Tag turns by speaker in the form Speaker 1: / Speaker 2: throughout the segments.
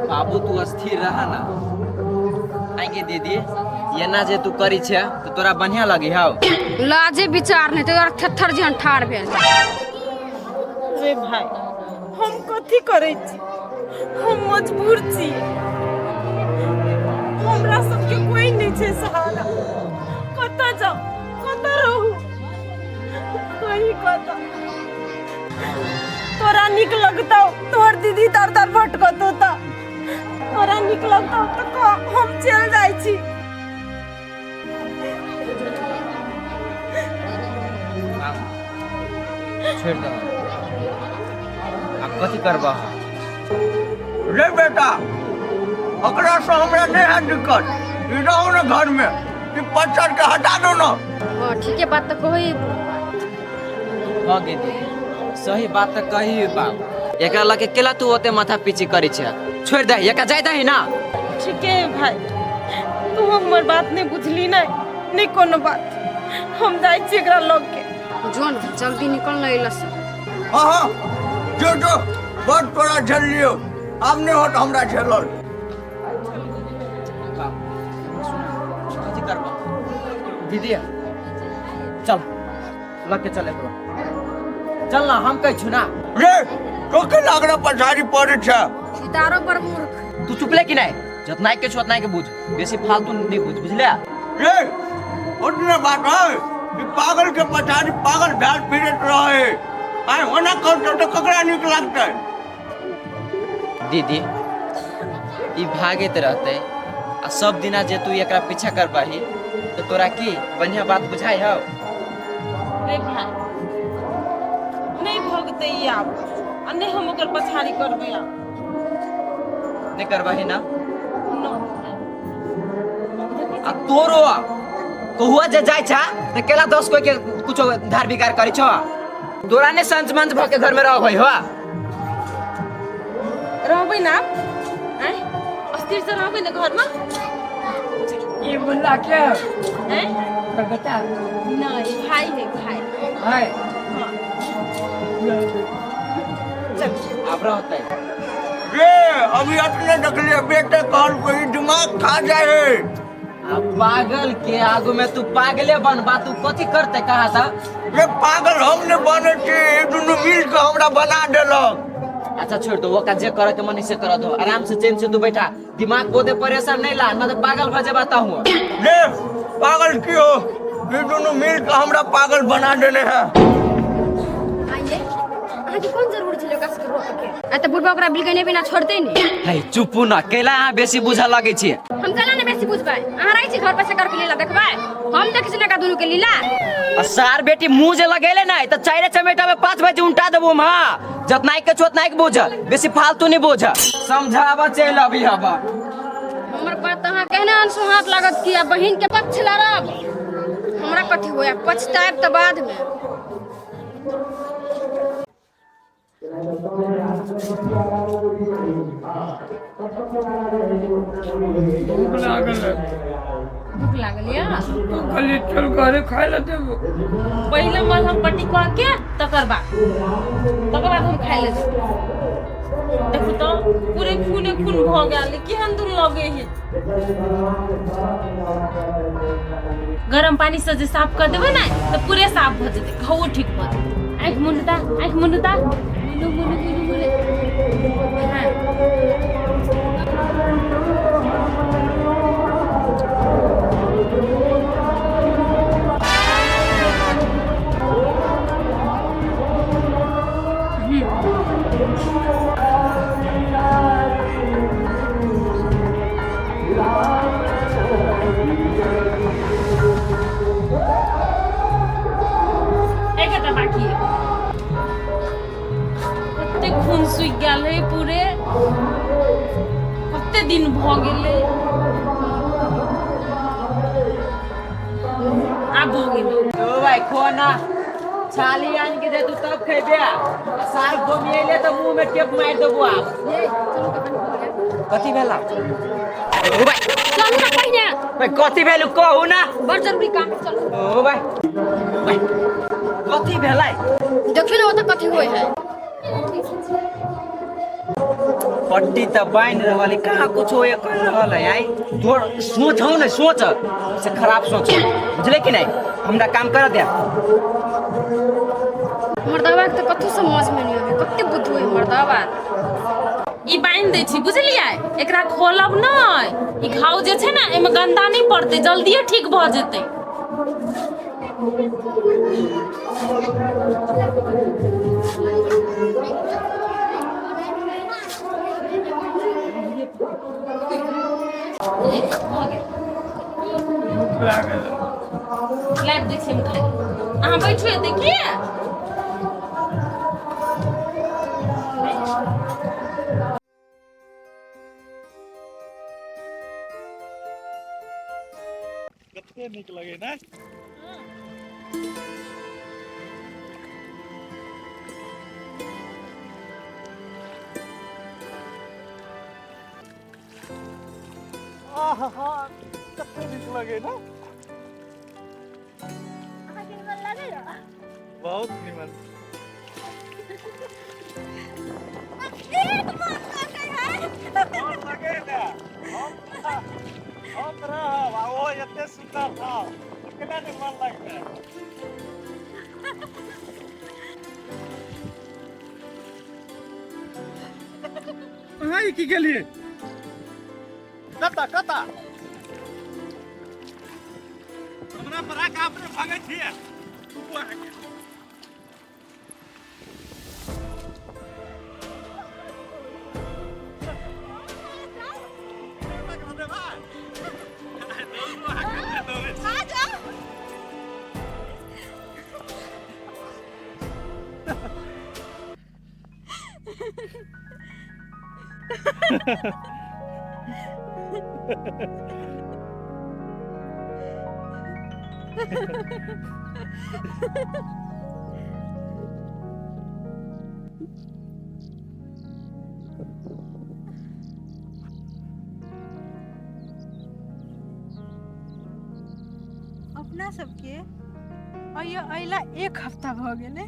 Speaker 1: बाबू तू स्थिर रहा ना। आगे दीदी, एना जे तू करी छे तो तोरा बढ़िया लगी हौ।
Speaker 2: लाजे विचार नहीं तो थेथर जेहन ठाढ़ भेल।
Speaker 3: रे भाई, हम कथी करै छी? हम मजबूर छी, हमरा सबके कोई नहीं छै सहारा। कतऽ जाउ, कतऽ रहू, कहीं कतऽ? तोरा नीक लगतौ तोहर दीदी दर दर भटकतौ तऽ तोरा नीक लगतौ तऽ कह, हम चलि जाइ छी।
Speaker 1: छोड़ि दह, आब कथी करबह?
Speaker 4: रे बेटा, ओकरा से हमरा नहीं है दिक्कत। ई रहू ने घर में, ई पत्थर के हटा दो ना।
Speaker 2: हाँ, ठीके बात तऽ कही।
Speaker 1: हाँ गे दीदी, सही बात तऽ कही बाप। एकरा लके केला तू ओते माथा पीची करै छै? छोड़ि दही, एकरा जाय दही ना।
Speaker 3: ठीके है भाई, तू हमर बात नहीं बुझली। नहीं नहीं, कोनो बात, हम जाइ छी एकरा लग के।
Speaker 2: जो न, जल्दी निकल न अइला से।
Speaker 4: हाँ हाँ, जो जो, बड़ तोरा झेल लियो, आब नहीं होत हमरा झेलल।
Speaker 1: बाप, कथी करबह? दीदी, चल, लग के चल एकरो। चल ना, हम कहै छु ना।
Speaker 4: रे, तो के लागना पछाड़ी पड़े छै?
Speaker 2: सितारो पर मूर्ख।
Speaker 1: तू चुप ले कि नहीं? जितना के छु उतना के बुझ, बेसी फालतू नहीं बुझ, बुझले?
Speaker 4: रे, उतने बात है कि पागल के पछाड़ी पागल भेल फिरत रहे। आय ओना करतौ तऽ ककरा नीक लगतै?
Speaker 1: दीदी, ई भागैत रहतै आ सब दिना जे तू एकरा पीछा करबही तऽ तोरा की बढ़िया बात बुझाइ हौ?
Speaker 3: रे भाई, नहीं भगतै ई आब आ नहि हम ओकर पछाड़ी करबै आब।
Speaker 1: नहि करबही ना?
Speaker 3: न।
Speaker 1: आ तोरो कहुआ जे जाइ छा तऽ केला 10 कोई के कुछो धार बिगार करै छौ? तोरा ने संच मंच भऽ के घर में रहबै हो?
Speaker 3: रहबै ना आँय? अस्थिर से रहबै ने घरमा?
Speaker 5: ई मुल्ला के
Speaker 3: आँय?
Speaker 5: बता।
Speaker 3: नहीं, भाई है भाई।
Speaker 5: है?
Speaker 3: हाँ।
Speaker 1: आब रहतै।
Speaker 4: रे, अभी अपने देखलिए बेटे कहल कोई दिमाग खा जाए।
Speaker 1: आ पागल के आगू में तू पागले बनबा, तू कथी करते कहा था?
Speaker 4: रे, पागल हम ने बने छी, ई दुनू मिल के हमरा बना देलक।
Speaker 1: अच्छा छोड़ दो, ओका जे करे के मन है से कर दो। आराम से चैन से तू बैठा, दिमाग बोदे परेशान नहीं ला, ना तो पागल भ जेबा ताहू।
Speaker 4: रे, पागल क्यों? ई दुनू मिल के हमरा पागल बना देने है।
Speaker 2: आइए, अहाँके कोन जरूरी छलै ओकरा सबके रोकऽ के? आ तऽ बुढ़बा ओकरा बिलगने बिना छोड़तै नहि।
Speaker 1: है, चुपू ना, कैला अहाँ बेसी बुझऽ लगै छी?
Speaker 2: हम कैला ने बेसी बुझबै? अहाँ रहै छी घर पर से करके लीला देखबै? हम देखै छी ने एकरा दुनू के लीला।
Speaker 1: आ सार बेटी मुंह जे लगेले ना तऽ चारे चमेटा में 5 बजे उल्टा देबो हम। हाँ, जतना के छो उतना के बुझ, बेसी फालतू नहीं बुझ। समझाबा चलि अभी हबा।
Speaker 2: हमर बात अहाँ केहने अनसुहात लागत कि आ बहिन के पक्ष लड़ब? हमरा कथी होया, पछताएब तऽ बाद में।
Speaker 5: भूख लागल है।
Speaker 3: भूख लागल या?
Speaker 5: तू कहली चल घरे खाय ले देबो।
Speaker 3: पहिले मलहम पट्टी कऽ के तकर बाद हम खाय ले जेबै। देखू तऽ पूरे खूने खून भऽ गेल, केहन दुन लगे है। गरम पानी से जे साफ कर देबै ने तऽ पूरे साफ भऽ जेतै, घावो ठीक भऽ जेतै। आँखि मुनता, आँखि मुनता, मुनू मुनू मुनू मुनू। हाँ। एकटा बाकी है। कते खून सूखि गेल है पूरे, कते दिन भऽ गेलै। आब भऽ गेलै।
Speaker 1: ओ भाई, खो ना, छाली आन के दे तू तब खेबे। आ सार घुमिएले तऽ मुंह में टेप मारि देबो आब।
Speaker 2: ये चलू, कखन भऽ गेल?
Speaker 1: कथी भेला ओ भाई?
Speaker 2: चलू ना पहिने।
Speaker 1: भाई, कथी भेलु कहू ना।
Speaker 2: बड़ जरूरी काम है, चलू।
Speaker 1: ओ भाई, भाई, कथी भेलै?
Speaker 2: देखियौ ने ओतऽ कथी होइ है।
Speaker 1: पट्टी तऽ बान्हि रहल है, कहाँ कुछो ये कर रहल है। आई तोर सोच हौ ने, सोच से खराब सोच हौ, बुझले कि नहीं? हमरा काम कर दे।
Speaker 2: मर्दावा के तऽ कथू समझमे नहि आबै, कते बुद्धू है मर्दावा।
Speaker 3: ई बान्हि दै छी, बुझलियै? एकरा खोलब नहि। ई घाव जे छै ने, एहिमे गन्दा नहि पड़तै, जल्दिए ठीक भऽ जेतै।
Speaker 5: भूख लागल।
Speaker 3: लाबि दै छी हम खाइ। अहाँ बैठू एतै की।
Speaker 6: कते नीक लगे ने। आहा, कते नीक लगे ने। बहुत निमन। मन लगे ने। हम रहब आ ओ एते सुन्दर था, केना नहि मन लगतै? अहाँ ई की केलियै? कता कता हमरा पर आके अपने भागै छियै? रुकू अहाँके।
Speaker 7: अपना सबके अयला एक हफ्ता भऽ गेलै,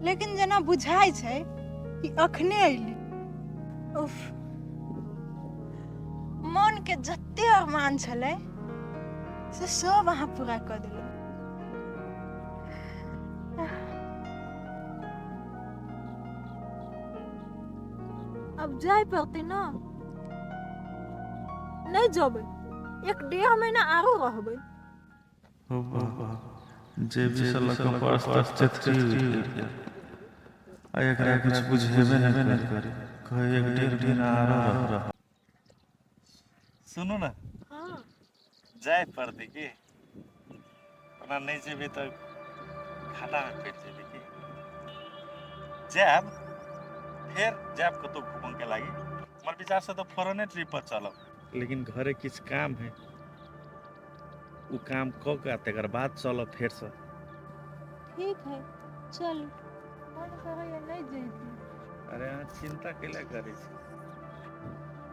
Speaker 7: लेकिन जेना बुझाइ छै कि अखने अयली। उफ, मोनके जते अरमान छलै से सब अहाँ पूरा कऽ देलहुँ। अब जाय पड़तै ने? नहि जेबै, एक डेढ़ महीना आरो रहबै।
Speaker 8: हो बाबा, जेबी से लऽ कऽ पर्स तक चेथरी उड़ि गेल आ एकरा किछु बुझेबे नहि करे, कहै एक डेढ़ महीना आरो रह।
Speaker 6: सुनू ने।
Speaker 7: हाँ।
Speaker 6: जाय पड़तै की? ओना नहि जेबै तऽ घाटामे पड़ि जेबै की। जायब, फेर जायब कतहु घूमऽके लागी। हमर विचारसँ तऽ फॉरेने ट्रिप पर चलब, लेकिन घरे किछु काम है, ओ काम कऽ के तकर बाद चलब फेरसँ।
Speaker 7: ठीक है, चलू। मन करैया नहि जैती।
Speaker 6: अरे, अहाँ चिन्ता कैला करै छी?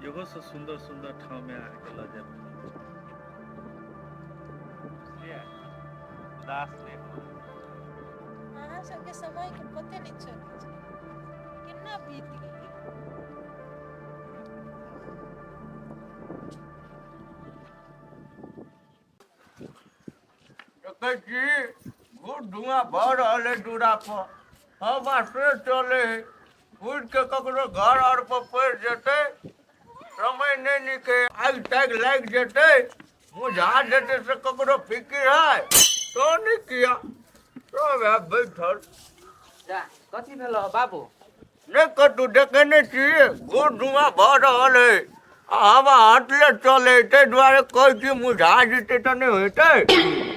Speaker 6: इहो से सुन्दर सुन्दर ठाममे अहाँके लऽ जायब, बुझलियै? उदास नहि हो।
Speaker 7: अहाँ सबके समयके पते नहि चलै छै, केना बीत गेलै।
Speaker 4: देखै छी, बहुत धुआँ भऽ रहल है दूरा पर, हवा से चले है, उड़ि के ककरो घर आर पर पड़ि जेतै। समय नहि नीक है, आगि तागि लागि जेतै, मुझा जेतै से ककरो फिकिर है तो नहि। किया सब है बैठल?
Speaker 1: जा, कथी भेलो बाबू?
Speaker 4: नहि कतहु देखे नहि छियै, घूर धुआँ भऽ रहल है आ हवा हटले चले, ताहि दुआरे कहै छी, मुझा जेतै तऽ नहि होइतै।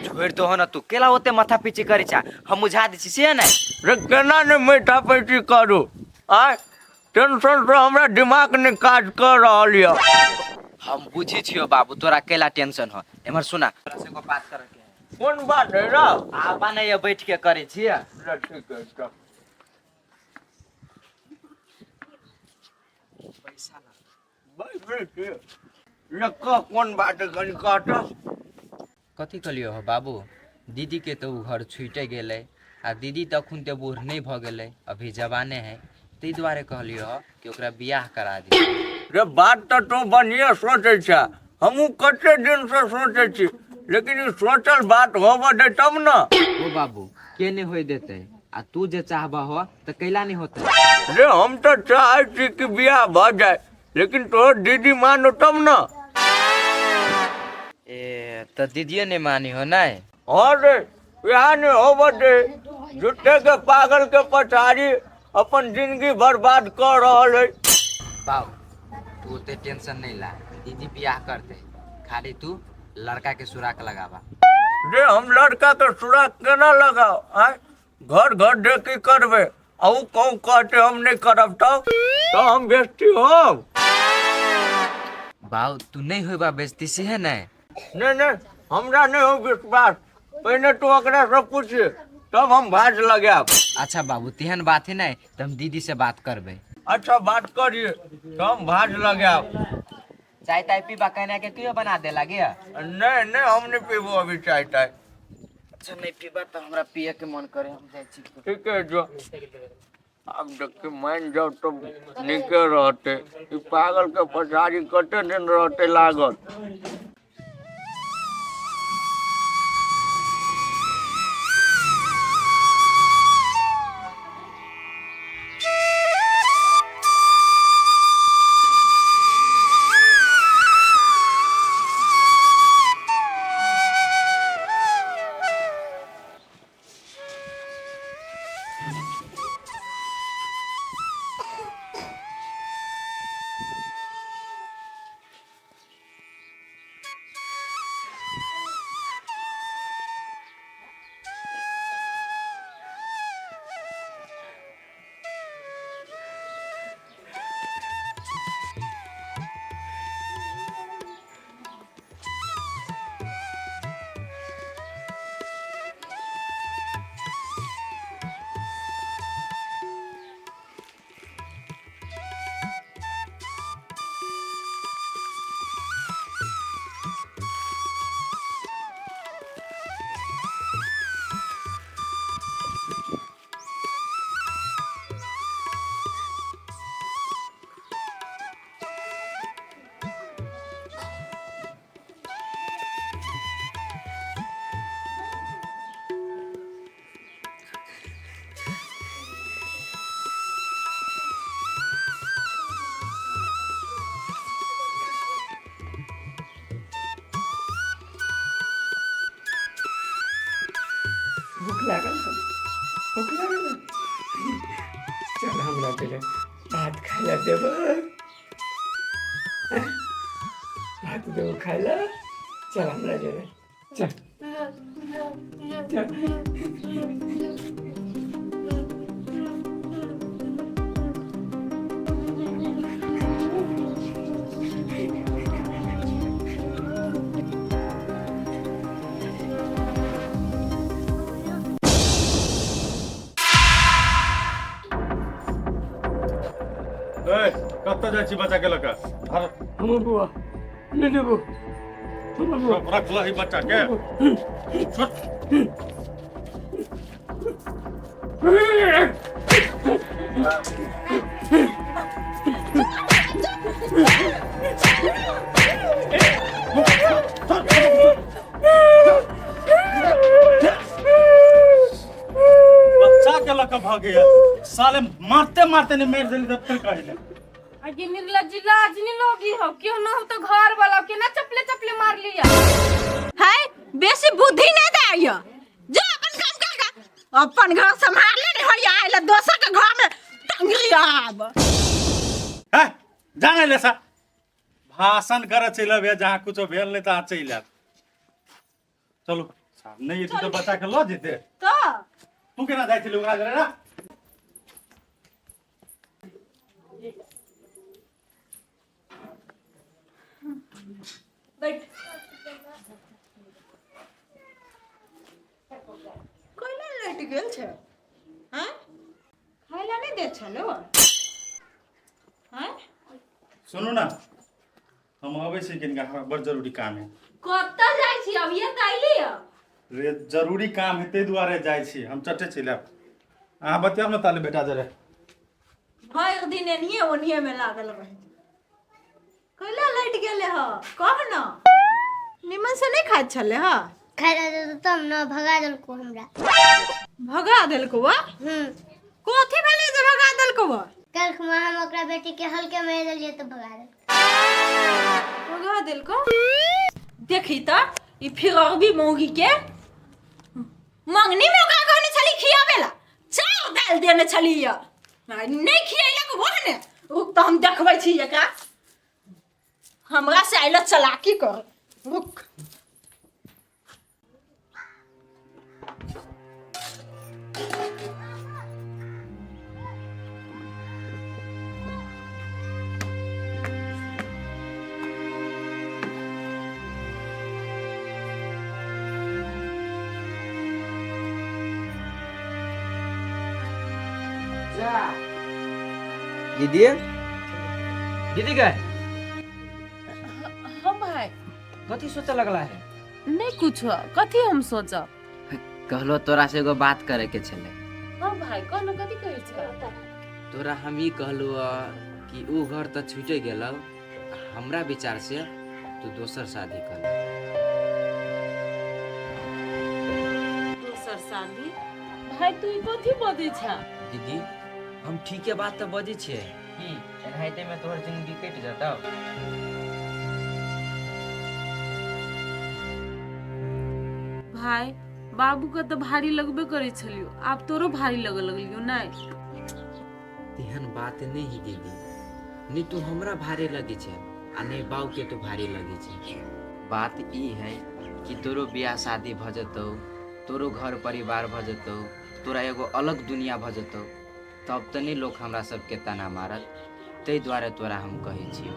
Speaker 1: छोड़ि दहो ने, तू केला ओते माथा पीची करै छा? हम बुझा दै छी से नहि।
Speaker 4: रे, केना नहि मैथा पैची करू? आय, टेंशनसँ हमरा दिमाग नहि काज कऽ रहल यऽ।
Speaker 1: हम बुझी छियो बाबू, तोरा केला टेंशन हो। एम्हर सुना, तोरा से एगो बात करे के है।
Speaker 4: कोन बात है रे?
Speaker 1: आबा ने, ये बैठ के करै छियै।
Speaker 4: ले, ठीक है तऽ।
Speaker 1: पैसा ला।
Speaker 4: बैठै छी। ले, कह, कोन बात है, कनि कह तऽ।
Speaker 1: कथी कहलियो हो बाबू, दीदीके तऽ ओ घर छुटि गेलै आ दीदी तऽ अखन तऽ बूढ़ नहि भऽ गेलै, अभी जवाने है। ताहि दुआरे कहलियो कि ओकरा बियाह करा दी।
Speaker 4: रे बात तऽ तू बढ़िएँ सोचै छह, हमहूँ कते दिनसँ सोचै छी, लेकिन ई सोचल बात होबऽ दे तब ने।
Speaker 1: ओ बाबू के नहि होय देतै, आ तू जे चाहबह हो तऽ कैला नहि होतै?
Speaker 4: रे हम तऽ चाहै छी कि बियाह भऽ जाय, लेकिन तोहर दीदी मानो तब ने।
Speaker 1: ए तऽ दीदियो नहि मानी हो नहि?
Speaker 4: हाँ रे, वएह नहि होबऽ दे। झूठे के पागल के पछाड़ी अपन जिंदगी बर्बाद कऽ रहल है।
Speaker 1: बाबू तू ओते टेंशन नहीं ला, दीदी बियाह करते, खाली तू लड़का के सुराख लगावा।
Speaker 4: रे हम लड़का के सुराख केना लगाओ? आँय, घर घर देखी करबै, आ उ कहूँ कहते हम नहीं करब तब तो हम बेइज्जती होब।
Speaker 1: बाबू तू नहीं होबा बेइज्जती से है नहीं?
Speaker 4: नहीं नहीं, हमरा नहीं हो विश्वास। पहले तू ओकरा से पूछ तब हम भाज लगायब।
Speaker 1: अच्छा बाबू तेहन बात है नहीं तो हम दीदी से बात करबे।
Speaker 4: अच्छा बात करिए तो हम भाज लगायब।
Speaker 1: चाय ताय पीबा कहना के क्यों बना दे लागे?
Speaker 4: नहीं नहीं, हम नहीं पीबो अभी चाय ताय।
Speaker 1: अच्छा नहीं पीबा तो हमरा पिए के मन करे, हम जाइ छी।
Speaker 4: ठीक है जो अब देखी मान जाओ तो निके रहते, ई पागल के पछाड़ी कते दिन रहते लागल।
Speaker 5: भूख लागल है, भूख लागल है। चल हमरा के भात खाय ला देब, भात देब खाय ला। चल हमरा जरे चल चल।
Speaker 6: ए, कतऽ जाइ छी बच्चा के लऽ कऽ? धर।
Speaker 5: हमर बुआ नहि देबो, हमर बुआ।
Speaker 6: रख लही बच्चा के। छोड़। बच्चा के लऽ कऽ भागैया साले, मारते मारते ने मारि देली तब तक कहले।
Speaker 2: आगे निर्लज्ज लाज नहीं लोगी हो, क्यों ना हो तो घर वाला के ना चपले चपले मार लिया
Speaker 7: है। बेसी बुद्धि नहीं दे यो, जो अपन काम कर गा, अपन घर संभाल ले नहीं होया आइला दोसर के घर में टंगरी आब।
Speaker 6: है जाने ले सा भाषण करे चलि अबिहे, जहाँ कुछो भेल नहीं तहाँ चलि आयब। चलू साहब, नहीं एतै तऽ बच्चा के लऽ जेतै।
Speaker 7: तो
Speaker 6: तू केना जाइ छली ओकरा जरे ना?
Speaker 7: बैठ कोइला लटि गेल छै? हैं, खाइला नहीं दे छलो? हैं,
Speaker 6: सुनू ना, हम अबै छी कनिका, हमरा बड़ जरूरी काम है।
Speaker 2: कतऽ जाइ छी? अभिये तऽ अइली हँ।
Speaker 6: रे जरूरी काम है ताहि दुआरे जाइ छी, हम चटे चलि आयब। अहाँ बतियाब ने ताले बेटा जरे।
Speaker 7: भरि दिन एनिये ओनिये में लागल रहे। कैला लटि गेले ह कह न, निमन से नहीं खाइत छले ह?
Speaker 9: खाइ लए तब न भगा देलको हमरा।
Speaker 7: भगा देलको वा? कथी भेलै जे भगा देलको वा?
Speaker 9: काल्हि खुमा हम ओकरा बेटी के हल्के मारि देलियै तऽ भगा देलको।
Speaker 7: भगा देलको? देखी त ई फिर अरबी मौगी के मंगनी में ओकरा कहने छली खियाबे ला, चाउर दालि देने छली य, नहीं खियैलक वह ने। रुक त हम देखबै छी एकरा, हमरा से आइल चलाकी कर, रुक।
Speaker 1: दीदी, दीदी गए?
Speaker 3: हाँ भाई।
Speaker 1: कथी सोचे लगला है?
Speaker 3: नहीं कुछ, कथी हम सोचब?
Speaker 1: कहलो तोरा से एगो बात करे के छले।
Speaker 3: हाँ भाई कह न, कथी कहै छै?
Speaker 1: तोरा हम ई कहलू कि ऊ घर तऽ छूटे गेलौ, हमरा विचार से तू दोसर शादी कर।
Speaker 3: दोसर शादी? भाई तू ई कथी बजै छ?
Speaker 1: दीदी हम ठीके बात तऽ बजै छियै की एनाहिते में तोहर जिंदगी कटि जेतौ?
Speaker 3: भाई बाबू के तऽ भारी लगबे करै छलियो, आब तोरो भारी लगऽ लगलियो नहि?
Speaker 1: तेहन बात नहीं है दीदी, नहीं तू हमरा भारी लगे छै आ नहीं बाऊ के तो भारी लगे छै। बात ई है कि तोरो बियाह शादी भ जेतौ, तोरो घर परिवार भ जेतौ, तोरा एगो अलग दुनिया भ जेतौ, तब तऽ नहीं लोक हमरा सबके ताना मारत, ताहि दुआरे तोरा हम कहै छियौ।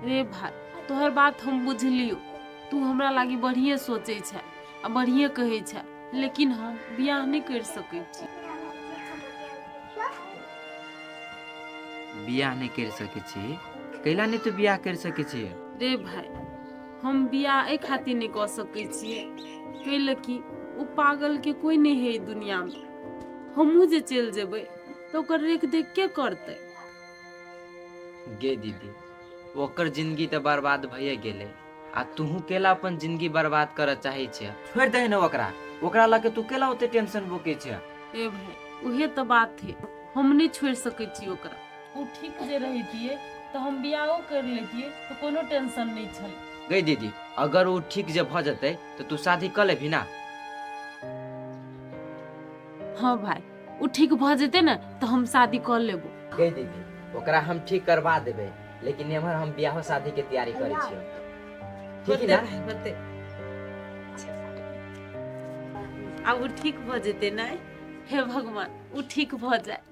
Speaker 3: रे भाई तोहर बात हम बुझलियो, तू हमरा लागी बढ़िए सोचै छै आ बढ़िए कहै छै, लेकिन हम बियाह नहीं कर सकै छी।
Speaker 1: बियाह नहीं कर सकै छी? कैला नहीं तू बियाह कर सकै छी?
Speaker 3: रे भाई हम बियाह एहि खातिर नहीं कऽ सकै छियै कैला कि ओ पागल के कोई नहीं है दुनिया में, हमहूँ जे चलि जेबै तऽ ओकर रेख देख के करतै?
Speaker 1: गे दीदी ओकर जिंदगी तऽ बर्बाद भइए गेलै आ तूहू केला अपन जिंदगी बर्बाद करऽ चाहै छै? छोड़ि दही ने ओकरा, ओकरा लऽ के तू केला ओते टेंशन बुकै छै?
Speaker 3: ए भाई उहे तऽ बात है, हम नहीं छोड़ि सकै छी ओकरा। ओ ठीक जे रहितियै तऽ हम बियाहो कर लेतियै तऽ कोनो टेंशन नहीं छल।
Speaker 1: गई दीदी अगर ओ ठीक जे भऽ जेतै तऽ तू शादी कऽ लेबही ना?
Speaker 3: हाँ भाई ओ ठीक भऽ जेतै ने तऽ हम शादी कऽ लेबो।
Speaker 1: गई दीदी ओकरा हम ठीक करवा देबै, लेकिन एम्हर हम बियाहो शादी के तैयारी करै छियै, ठीक है ना?
Speaker 3: होते आब ओ ठीक भऽ जेतै ने? हे भगवान ओ ठीक भऽ जाए।